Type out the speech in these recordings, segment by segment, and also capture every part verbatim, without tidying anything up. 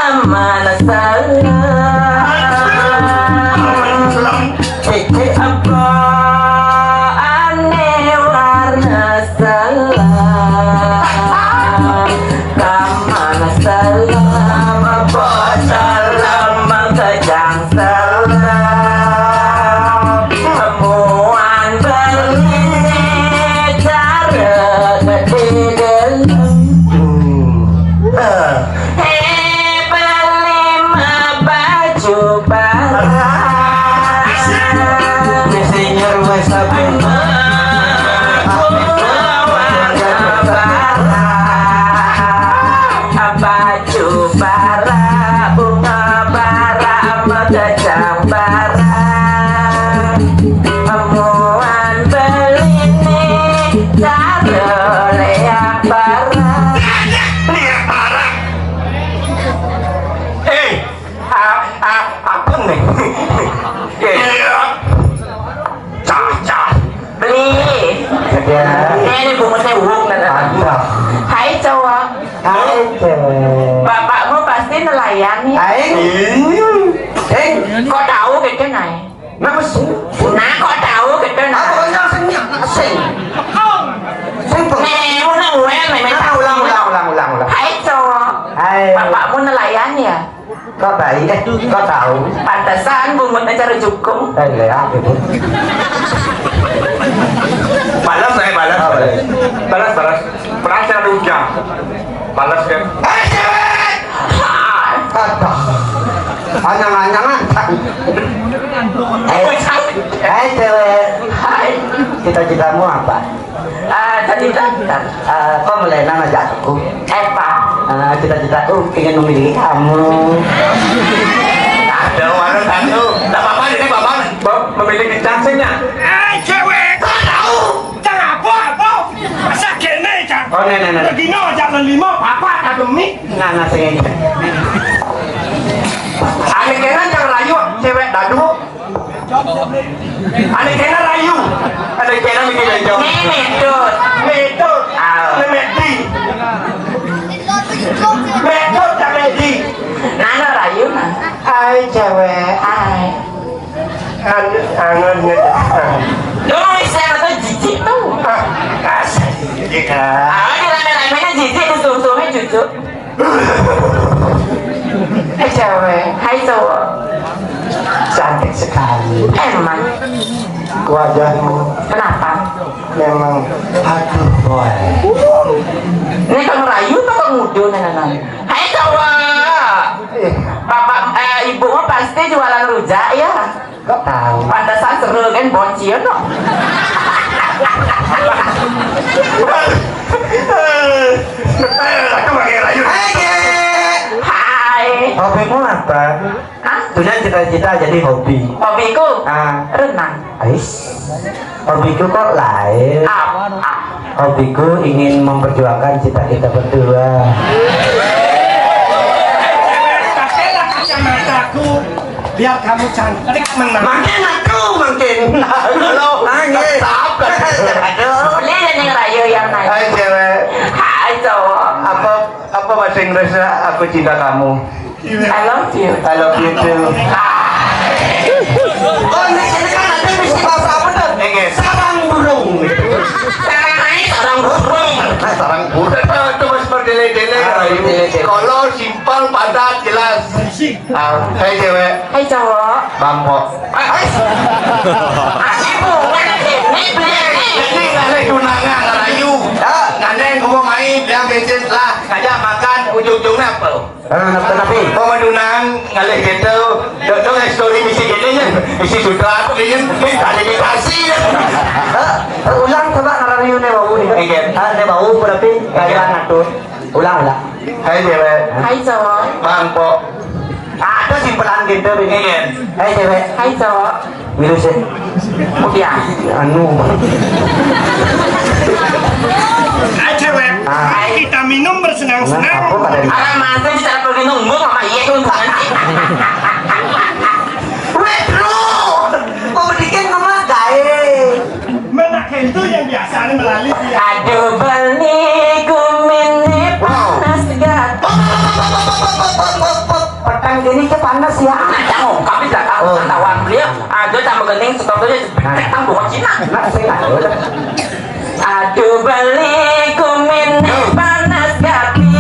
Mana salah? Cicik apa ane warna salam? Kamana salam? Apa salam? Kejang salam. Muan beli cara gede dalam. Hmm. Eh. Eh, beli mah baju baru. Insinyur wes apa? Baju bara, bunga bara, mata jambara. Muan beli ni, cara leak bara. Leak bara. Eh, a-, a-, apa nih? Eh. Iya. Cah, cah. Beli. Ya. Ini, ini bungkusnya uwuk, nah. Ada. Hai, cowok. Hai, cewek. Bapakmu pasti nelayan, ya? Hai. Iya. Eh. Kok tahu, Keke, Nay? Nama sih? Nah, kok tahu, Keke, Nay? Apa yang sing, sing? Sing, Bang. Nih, ulang, ulang, nih, Nay. Nah, ulang, ulang, ulang, ulang, ulang. Hai, cowok. Hai. Bapakmu nelayan, ya? Kok baik? Eh, kok tahu? Pantesan bungut acara jukung. Eh, iya, gitu. Balas, eh, balas, balas. Balas, balas. Perasaan udah. Balas, kan? Eh, cewek! Aduh. Anyang-anyangan. Eh, eh, cewek. Hai. Cita-citamu apa? Ah, tadi daftar. Ah, kok melena ngajak aku? Eh, Pak. Ah, cita-citaku ingin memiliki kamu. Ada warung satu. Tak apa-apa, ini Bapak. Bapak memiliki cacingnya. Eh, cewek. Kok tahu? Cang apa, apa? Masa kene, Cang? Oh, nek, nek, nek. Lagi no, ajak lelima, apa, tak demi? Nah, nah, sing. Ane kena cang rayu, cewek dadu. Ane kena rayu. Ane kena mikir bejo. Ini metode. Metode. Ah. Ini medi. Metode tak medi. Nana rayu, nah. Hai, cewek. Hai. Anu, anu, anu. Lu, saya tuh jijik tuh. Ah, kasar. Iya. Ah, ini rame-ramenya jijik, disuruh-suruhnya cucu. Eh, cewek. Hai, cowok. Cantik sekali. Emang. Wajahmu. Kenapa? Memang, aduh, boy. Ini kan rayu apa kan ngudo, nih, nih, nih? Hai, cowok. Eh. Bapak, eh, ibu mah pasti jualan rujak, ya? Kok tahu? Pantesan seru kan, bocil, no? Eh, aku pakai rayu. Hai, Ge. Hai. Hobimu apa? Hah? Punya cita-cita jadi hobi. Hobiku? Ah. Renang. Ais. Hobiku kok lain. Apa? Hobiku ingin memperjuangkan cinta kita berdua. Pakailah kacamataku biar kamu cantik menang. Makin aku, makin. Halo. Nangis. Sabar. Aduh. Beli dan yang rayu yang nanya. Hai, cewek. Hai, cowok. Apa, apa bahasa Inggrisnya aku cinta kamu? I love you. I love you too. Oh, ini, ini kan ada misi bahasa apa tuh? Nggih. Sarang burung. Sarang ae, sarang burung. Sarang burung. Itu, itu Mas berdele-dele. Ah, rayu. Berdele-dele. Kalau simpel, padat, jelas. Ah, hai cewek. Hai cowok. Bangkok. Ah, hai. Asik bunga ini, beli ini. Jadi ngalih tunangan, rayu. Ya. Ngalih ngomong main, yang gadget lah. Ngajak makan, ujung-ujungnya apa? Eh, tapi, tapi. Pamadunan ngalih gitu. Dok, dok, story misi gini ya. Misi sutra aku ini, ini klarifikasi ya. Eh, eh, ulang coba ngarariu ne bau nih. Iya. Ah, ne bau berarti kaya ngatur. Ulang, ulang. Hai, cewek. Hai, cowok. Mangkok. Ada simpenan gitu, Bang. Iya. Hai, cewek. Hai, cowok. Minum sih. Udah. Anu. Hai, cewek. Ah. Mari kita minum bersenang-senang. Nah, apa pada. Alah, mantap, cara pergi nunggu sama iya tuh, bukan sih? Weh, bro. Pemedikin mama gae. Menak itu yang biasa nih melalui dia. Aduh, beli kumin nih panas gat. Pop, pop, pop, pop, pop, pop, pop, pop, pop, pop. Ini ke panas ya. Nah, jangan, kami tidak tahu. Oh. Pengetahuan beliau ada tambah gending, setornya sebetek tang bukan Cina. Nah, saya nggak tahu dah. Aduh, beli kumin panas gati,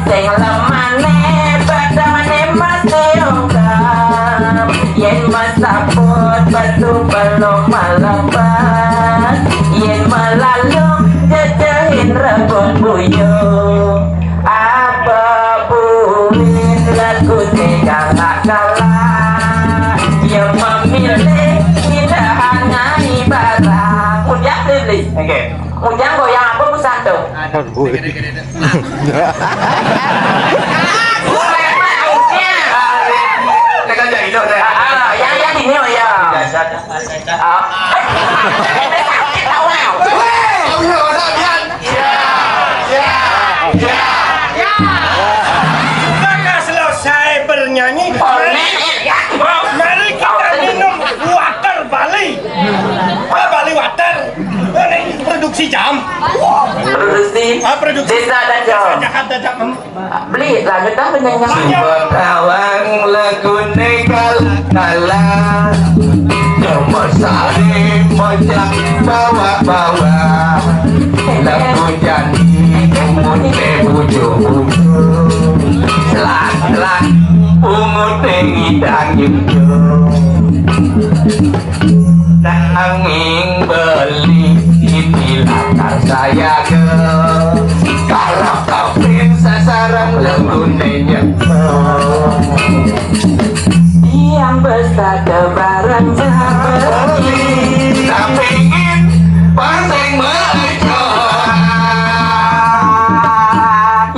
sing lemane badane mati ungkap. Yen mesaput batu belum melepas, yen melalung jejehin rebung buyung. Apa buin lagu tinggal kalah, yang memilih tidak hanya barang. Ujang, Lili. Oke. Ujang goyang apa busan tuh? Aduh. Goyang mah auknya. Tekan jahilo deh. Ah, yang, yang ini, oh ya. Ah. Tahu nggak? Weh, tahu nggak, Mas Abian? Ya, ya, ya, ya. Maka selesai bernyanyi, mari, mari kita minum water Bali. Ah, Bali water. Ini produksi jam. Produksi. Ah, produksi. Desa Dajal. Desa Jakarta, Jakarta. Beli, lanjut dah penyanyi. Suba tawang lagune kala-kala. Cuma sari mojak bawa-bawa. Lagu jani umute buju-buju. Selak-selak umute ngidang nyuju. Nanging beli ini lakar sayaga. Kalau kapin sasarang lagune nyekel. Yang besar bareng beli. Tapi ingin pancing melecok.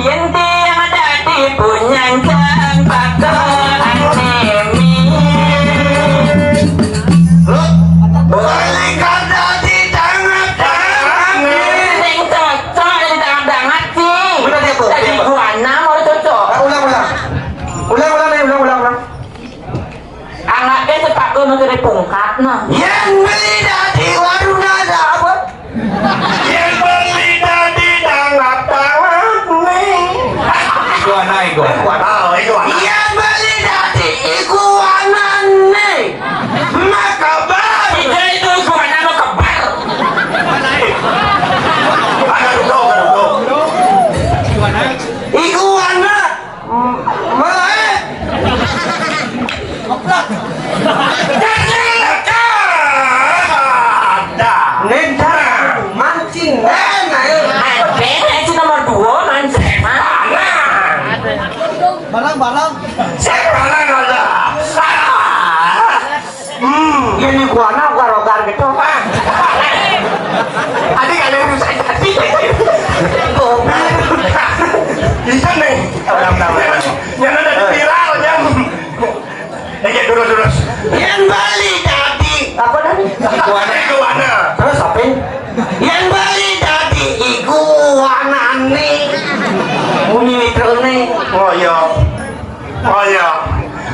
Yen tiang dadi punyan jang bakal anemi. Balikan dadi dangat-dangat. Sing cocok dadi dangat-dangat sih. Bener dia, Bu. Dadi iguana mau cocok. Ah, ulang, ulang. Ulang, ulang, nih, ulang, ulang, ulang. Anaknya sepatu masih di pungkat, nah. Yang beli dadi warung ada apa? Yang beli dadi dangat-dangat nih. Iguana, iguana. Iguana, oh, iguana. Yang beli dadi iguana nih. Maka baru. Tidak, itu iguana mau kebar. Ada duduk, ada duduk. Iguana. Melek. Geplak. Ada. Nendang, mancing, eh, nah, eh. Ada, eh, si nomor dua, mancing, mah. Barang, barang. Saya barang ada. Ah. Hmm. Ini gua anak gua rogar gitu. Ah. Tadi kalian bisa jadi. Bisa nih. Orang tahu. Yang ada di viral, yang. Eh, ya, terus, terus. Yang beli tadi. Apa tadi? Iguana. Iguana. Terus apa? Yang beli tadi iguana nih. Bunyi mikronya. Oh, iya. Oh iya.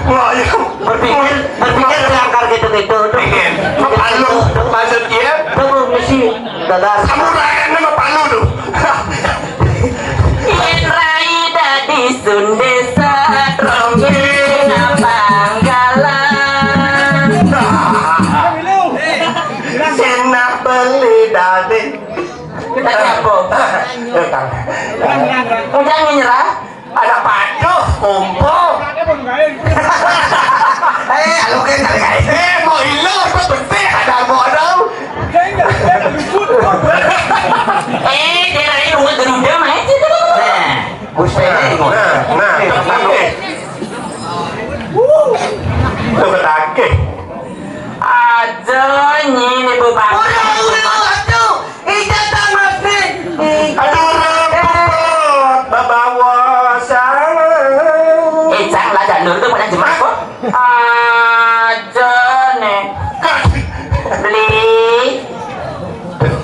Oh iya. Berpikir, berpikir melangkar gitu-gitu. Iya. Mapalu. Maksud dia? Itu mesti gagal. Samurai nama palu tuh. Yen rai dadi sundesa, trompet panggalan. Sing beli dadi. Tadi apa? Udah nyerah? Ada paduh, kumpul. Eh, alo ke nang gae. Eh, mau ilo, apa betik ada bodoh. Eh, dia lagi bunga Garuda, main sih tuh. Nah, Gusti ini, nah, nah, eh, eh. Tuh ketagih. Aja nyini, Bu Pak. Ora, ora, aduh. Ija tamat nih. Aduh, rambut babawa sangat. Eh, Cang, lah, janur tuh pada jemak kok. Aja nih. Beli.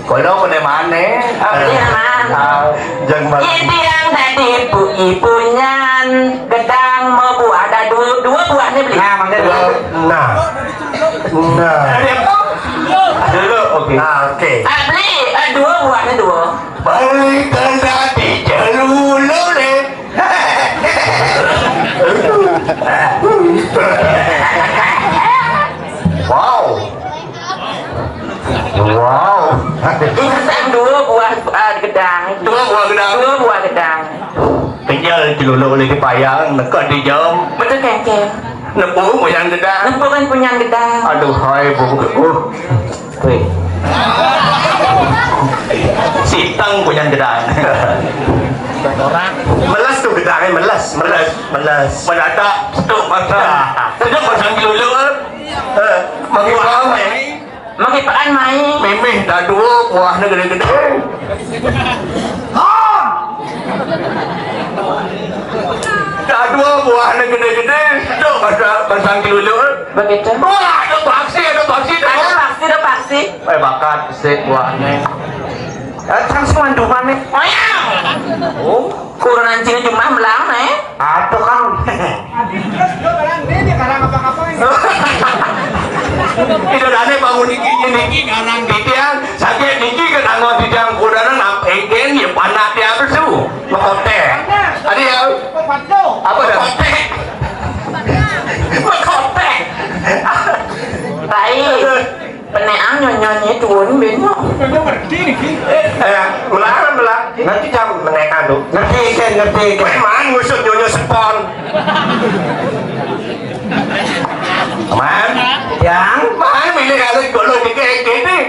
Kono mene maneh. Ah, beli, Mas. Ah, jeng, Mas. Yen tiang dadi ibu-ibu nyan gedang mau buah ada dua, dua buahnya beli. Nah, mangga dua. Nah. Nah. Ada apa? Dulu, oke. Nah, oke. Ah, beli, eh, dua buahnya dua. Balik ke dadi jelulu deh. Wow. Wow. Ini kan dua buah, ah, gedang. Dua buah gedang. Dua buah gedang. Kenyal celuluk oleh dipayang, neka di jam. Betul, Kengkeng. Nepu punyan gedang. Nepu kan punyan gedang. Aduh, hai, Bu. Uh. Weh. Sitang punyan gedang. Meles tu gedang, eh, meles, meles, meles. Mendadak, setuk mata. Setuk pasang celuluk, eh. Eh, makin bawah, eh. Mangkipaan mai. Mimih dah dua buahnya gede-gede. Ah! Dah dua buahnya gede-gede. Duk pasang, pasang kelulur. Begitu. Wah, ada paksi, ada paksi. Ada paksi, ada paksi. Eh, bakat, sik buahnya. Datang si manduman nih. Wayang. Oh. Kurang cina cuma melang, eh. Aduh, Kang. Tidak ada bangun niki, niki karang titiang, sakit niki ketanggung titiang, kudaran apa egen, ya panak dia besu. Mekotek. Ada ya? Apa dah? Mekotek. Mekotek. Baik. Peneang nyonyo ni tuun beno. Nyonya ngerti niki. Eh, melarang, melarang. Ngerti jam menekan tu. Ngerti kan, ngerti kan. Kowe man ngusut nyonyo sepon. Man, yang man milih alit golong dikit-dikit ni.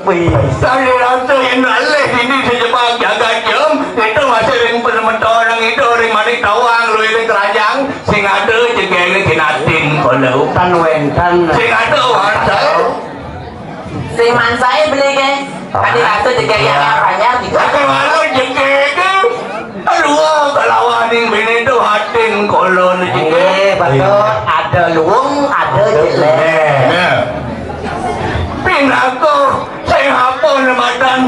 Wih. Saya rasa yang alih ini sejebak jagat jam, itu masih ring penemeto orang itu, ring manik tawang, lu ini keranjang, sing ada jegeng kinatin kalau. Tan wentan. Sing ada warsa. Sing mansai beli ke? Ada rasa jegeng yang banyak gitu. Aku malu jegeng ke. Aduh, kalawan ning bini tu hatin kolon jegeng. Eh, betul. Ada luung, ada jelek. Nah. Pinaka sing apa nematan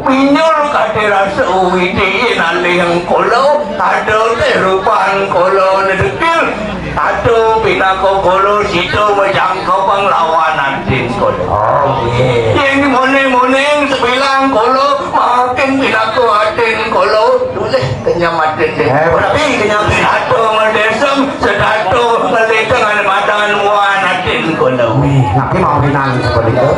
minyul kate rasa uwiti nalih engkolo, ada kehidupan kolo nedekil. Aduh, pinaka kula sida majangkepeng lawan atin kula. Oh, nggih. Yen moning-moning sebilang kula, makin pinaka atin kula, tulis kenyam atin. Eh, tapi kenyam. Aduh, ngedesem, sedato, ngeliteng, madangan muan atin kula. Wih, napi mau pinang seperti itu?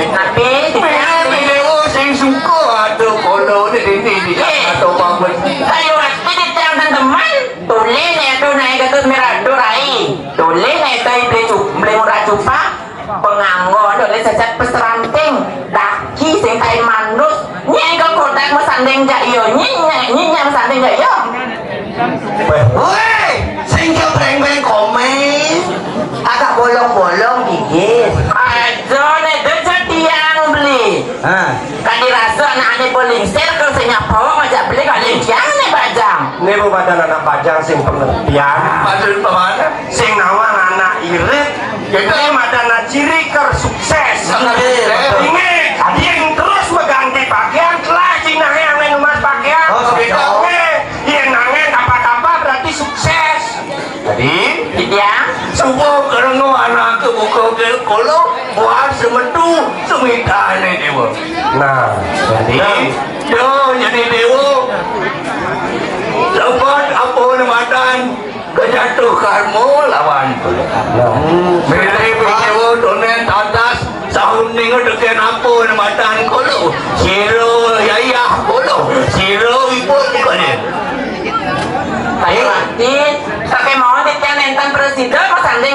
Napi? Napi? Dewa sing suka aduh kula di sini, di aduh bangun. Ayo, aku di tiang dan teman. Tolih ne tu naik Gatut Mirado rai. Tolih ne tu beli cu-, beli murah cupak. Penganggo tolih sesat peseranting. Daki sing kain mandus. Nyeng ke kodak mesanding jak iyo. Nyeng, nyeng, nyeng mesanding jak iyo. Woi, sing ke breng-breng komen. Agak bolong-bolong gigit. Aja ne tu tiang beli. Ha. Kan dirasa anak ane paling ser kalau saya nyapa ngajak beli kali kian ne bajang. Ini bu badan anak bajang sing pengertian. Maksud pemana? Sing nawang anak irit. Jadi madan anak ciri ker sukses. Oke, betul. Ingat, yang terus mengganti pakaian telah cina yang main emas pakaian. Oh, betul. Oke, yang nangen apa-apa berarti sukses. Jadi, iya. Semua kerana anak ke buka ke kolo, buat semetu semitane dewa. Nah, jadi, yo jadi dewa. Lepas apa nematan kejatuh karma lawan. Nah. Milih dewa donen tatas. Saun ningo deken apa nematan kolo. Siro yayah kolo. Siro ipun kone. Tapi mati, tapi mau titian enten presida masanding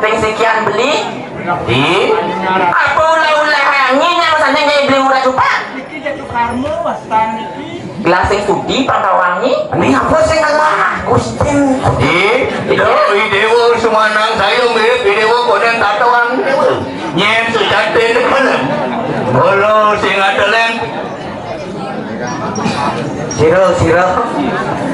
ping sekian beli. Di apa ulah-ulah angin yang masanding jadi beli murah cupak. Gelas sing sudi pangkawangi. Ini apa sing ngalah? Gustin. Di, do, idewo sumanang saya mirip idewo konen tatawang. Nyen sujate depan. Bolo sing ada lem. Sira, sira.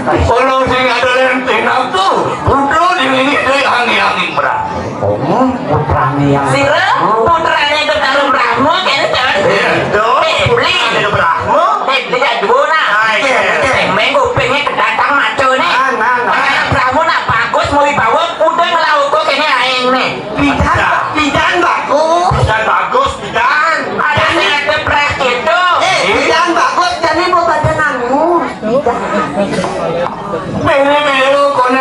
Kala sing ada lem tinamtu, putra diwini dhewe angi-angi perang. Oh, putrane yang Sira, putrane Betara Brahma kene, Cak. Iya, dong. Beli. Ada Brahma. Beli ya dua nah. Ah, iya, iya. Meng kupinge kedatang macane. Nah, nah, nah. Betara Brahma nak bagus mau wibawa, udah ngelauko kene aing ne. Bidan, bidan bagus. Bidan bagus, bidan. Ada sing ada pres gitu. Eh, bidan bagus, jane mau badan anu. Bidan. Bene, bene, lu kone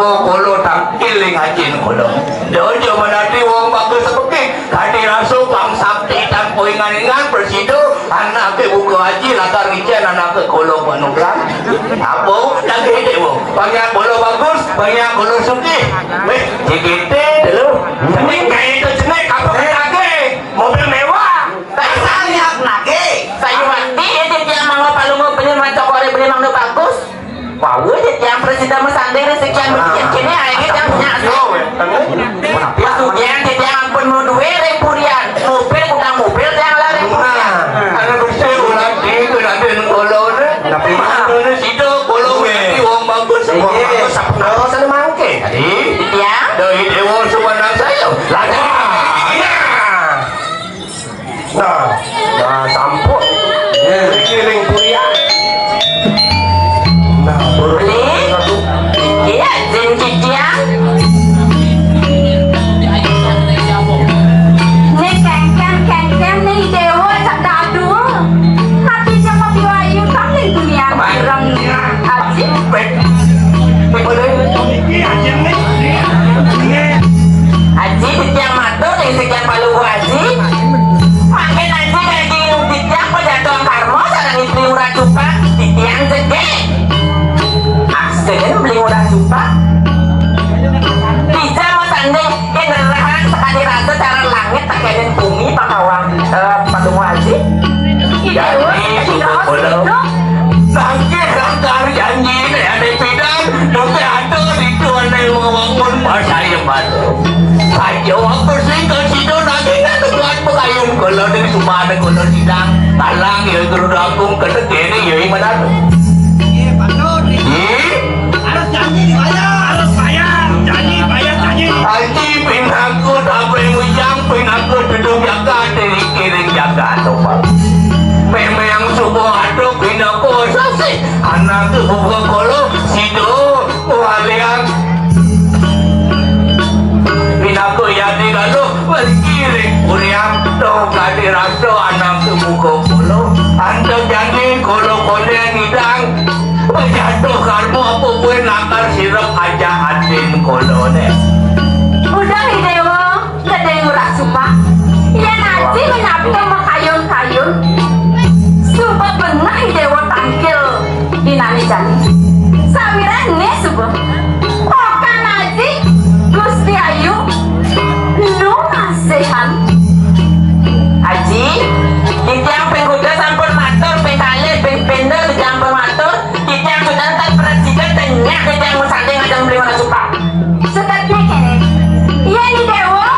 Kula tangkil ing ajin kula. Dojo menati wong bagus sepeki. Kadi raso pang sakti tan poingan-ingan presido, anake buka aji lakar ngicen anake kula panugrahan. Apa daging dewa? Banyak kula bagus, banyak kula sugih. Weh, dikite dulu. Jenik kae itu jenik apa daging? Mobil mewah. Dasar lihat lagi. Sayu mati ya, dia mangga palungu beli mancok ore beli mangga bagus. Wau, titiang prasida masanding rezekian becik kene ae tiang punya asu. Pasugihan titiang ampun mau duwe ring purian. Mobil kudang mobil tiang lah ring purian. Ana Gusti ulang di Raden kula ne. Tapi mana sida kula ngerti wong bagus, wong bagus sapunawa sane mangke. Tadi titiang doi dewa sumanang saya. Lah, nah. Nah, nah, sampun. Ngiring-ngiring purian. Nah, burung. Beli? Iya, Jin Cidiang. Nih, kengken, kengken, nih, Dewa, cak dadul. Hati sama Biwayu, kan, nih, dunia. Apa? Bilang, Aji. Pek. Pek, boleh. Ini, Aji, nih. Ini. Aji, titiang matur, nih, sekian palu Aji. Mangkin aji daging titiang pejatuhan karma sareng Beli Ngurah Cupak, titiang jegeg. Aksen Beli Ngurah Cupak. Bisa masanding kinerahan sakadi rasa cara langit tekenin bumi pakawang, eh, padungo aji. Jadi, suku kula. Nangkih langkar janji ne ane pidan, doke atur itu ane wangun pasaya batu. Saja waktu sing kasida nanging anu kuat pekayun kula ning sumane kula sidang. Talang ya Guru Agung kedekene ya iman anu. Iya, betul. Iya. Harus janji dibayar, harus bayar. Janji, bayar, janji. Aji pinaku tapi mujang pinaku duduk jaga diri kiring jaga topal. Memang subuh aduk pinaku sasih. Anak buka kolo sido walian. Pinaku yadi lalu berkiring kuriang to kadi raso anak buka kolo. Antek jadi kolo kone nidang. Pejatuh karma apa kue nakar sirep aja atin kolone. Udah, Dewa. Gedeng Ngurah Supak, yen aji menyabda makayun-kayun, suba bengah Dewa tangkil dinane jani. Sawiran nggih suba. Okan aji, Gusti Ayu, nu masihan. Aji, titiang ping kuda sampun matur, ping kalih, ping pindha titiang pun matur, titiang sudan tan prasida tengah titiang masanding ajeng Beli Ngurah Supak. Setetne kene, yen Dewa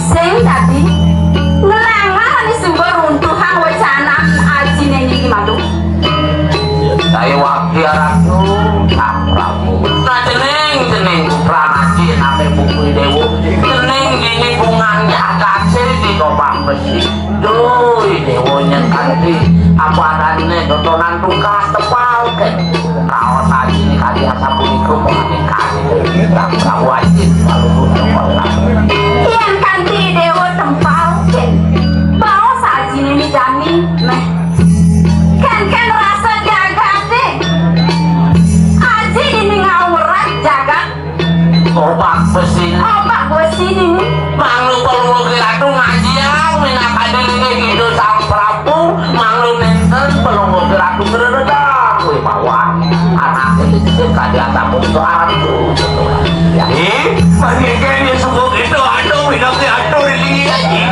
sing dadi nglangah ane sumber runtuhang wecanan ajine Nini Madung. Saya wakil ratu, Sang Prabu. Nah, jeneng, jeneng, Pranaji, name buku Dewa. Jeneng Nini Bungan Jagase di Gobang Besi. Duh, Dewa nyen kanthi apa adane totonan tungkas tepal, kek. Raos aji kali asapunika mung kali. Yen kanthi Dewa tempal, baos ajine ni jani, meh. Ken-ken rasa jagate. Aji ini ngawurat jagat. Obak besi. Obak besi ini. Manglu perlu ratu ngajian, minakadi linggih Ida Sang Prabu, manglu nenten pelungguh ratu ngrereda kuwi mawon. Anake licin kadi atamu itu arep tuh. Ya. Ih, mangke kene suku itu aduh, minake atur ini aja.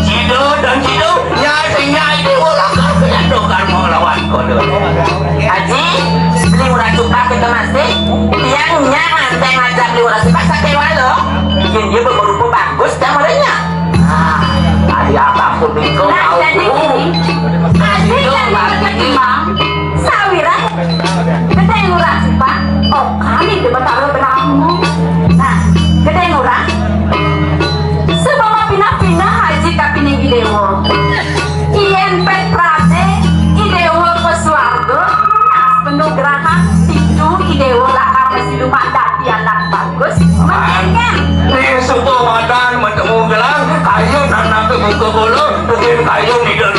Cido dan Cido, nyai sing nyai dewa lakar kejatuh karma lawan kodo. Haji, beli murah cuka kita masih, tiang nyang anteng ngajak beli murah cuka sakewalo. Yen dia berupa bagus dan merenya. Nah, tadi apa pun itu. Nah, jadi gini, Aji dan Aji Imam, sawiran, gedeng urang sifat, oh kami di Betara Brahmo. Nah, gedeng urang, sebab pinah-pinah Aji kapining Idewa. Yen pet prade, Idewa ke swarga, nas penugrahan, itu Idewa lakar mesti lumandak. Anak bagus, mendingan. Ning suku madan matemu gelang, kayun anak buka bulu, mungkin kayun tidak